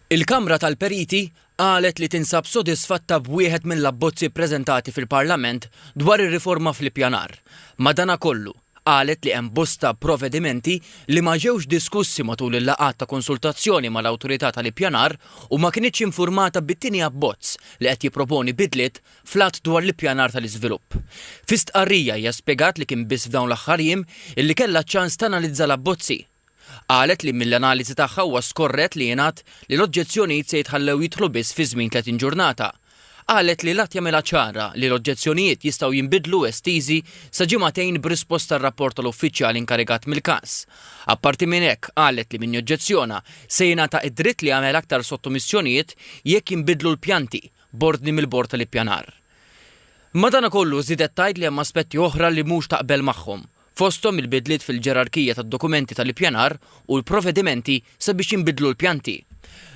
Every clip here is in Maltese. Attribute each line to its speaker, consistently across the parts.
Speaker 1: Il-Kamra tal-Periti qalet li tinsab sodisfatta b'wieħed mill-abbozzi ppreżentati fil-Parlament dwar ir-riforma fl-ippjanar. Madanakollu, qalet li hemm bosta provedimenti li ma ġewx diskussi matul il-laqgħat ta' konsultazzjoni mal-Awtorità tal-Ippjanar u ma kinitx infurmata bit-tieni abbozz li qed jipproponi bidliet fl-Att dwar l-Ippjanar tal-Iżvilupp. Fi stqarrija hija spjegat li kien biss f'dawn l-aħħar jiem illi kellha ċ-ċans tanalizza l-abbozzi. Qalet li mill-analiżi tagħha huwa skorrett li jingħad li l-oġġezzjonijiet se jitħallew jidħlu biss fi żmien 30 ġurnata. Qalet li l-att jagħmilha ċara li l-oġġezzjonijiet jistgħu jinbidlu u estiżi sa ġimagħtejn b'risposta għar-rapport tal-uffiċjal inkarigat mill-każ. Apparti minn hekk, qalet li min joġġezzjona se jingħata id-dritt li jagħmel aktar sottomissjonijiet jekk jinbidlu l-pjanti, b'ordni mill-Bord tal-Ippjanar. Madanakollu żiedet tgħid li hemm aspetti oħra li mhux taqbel magħhom, fosthom il-bidliet fil-ġerarkija tad-dokumenti tal-ippjanar u l-provedimenti sabiex jinbidlu l-pjanti.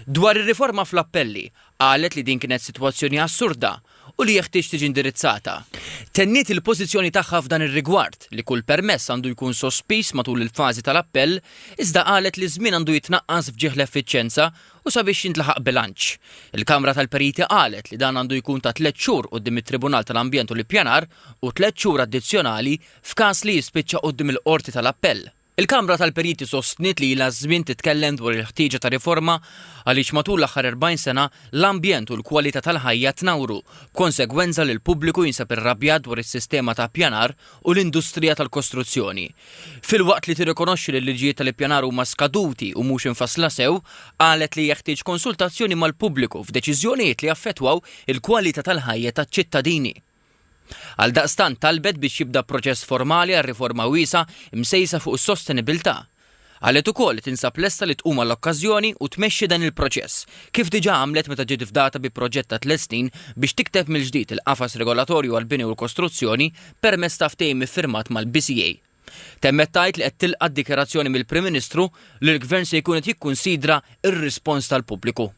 Speaker 1: Dwar ir-riforma fl-appelli, qalet li din kienet sitwazzjoni assurda u li jeħtieġ tiġi indirizzata. Tenniet il-pożizzjoni tagħha f'dan ir-rigward, li kull permess għandu jkun sospiż matul il-fażi tal-appell, iżda qalet li ż-żmien għandu jitnaqqas f'ġieħ l-effiċjenza u sabiex jintlaħaq bilanċ. Il-Kamra tal-Periti qalet li dan għandu jkun ta' tlett xhur quddiem it-Tribunal tal-Ambjent u l-Ippjanar u tlett xhur addizzjonali f'każ li jispiċċa quddiem il-Qorti tal-Appell. Il-Kamra tal-Periti sostniet li ilha żmien titkellem dwar il-ħtieġa ta' riforma għaliex matul l-aħħar 40 sena l-ambjent u l-kwalità tal-ħajja tnawru, b'konsegwenza li l-pubbliku jinsab irrabjat dwar is-sistema ta' ppjanar u l-industrija tal-kostruzzjoni. Filwaqt li tirrikonoxxi li l-liġijiet tal-ippjanar huma skaduti u mhux imfassla sew, qalet li jeħtieġ konsultazzjoni mal-pubbliku f'deċiżjonijiet li jaffettwaw il-kwalità tal-ħajja taċ-ċittadini. Għaldaqstant talbet biex jibda proċess formali għal riforma wiesgħa msejsa fuq is-sostenibilità. Qalet ukoll li tinsab lesta li tqum għall-okkażjoni u tmexxi dan il-proċess, kif diġà għamlet meta ġiet fdata bi proġett ta' tliet snin biex tikteb mill-ġdid il-qafas regolatorju għall-bini u l-kostruzzjoni permezz ta' ftehim iffirmat mal-BCA. Temmet tgħid li qed tilqa' d-dikjarazzjoni mill-Prim Ministru li l-Gvern se jkun qed jikkunsidra r-rispons tal-pubbliku.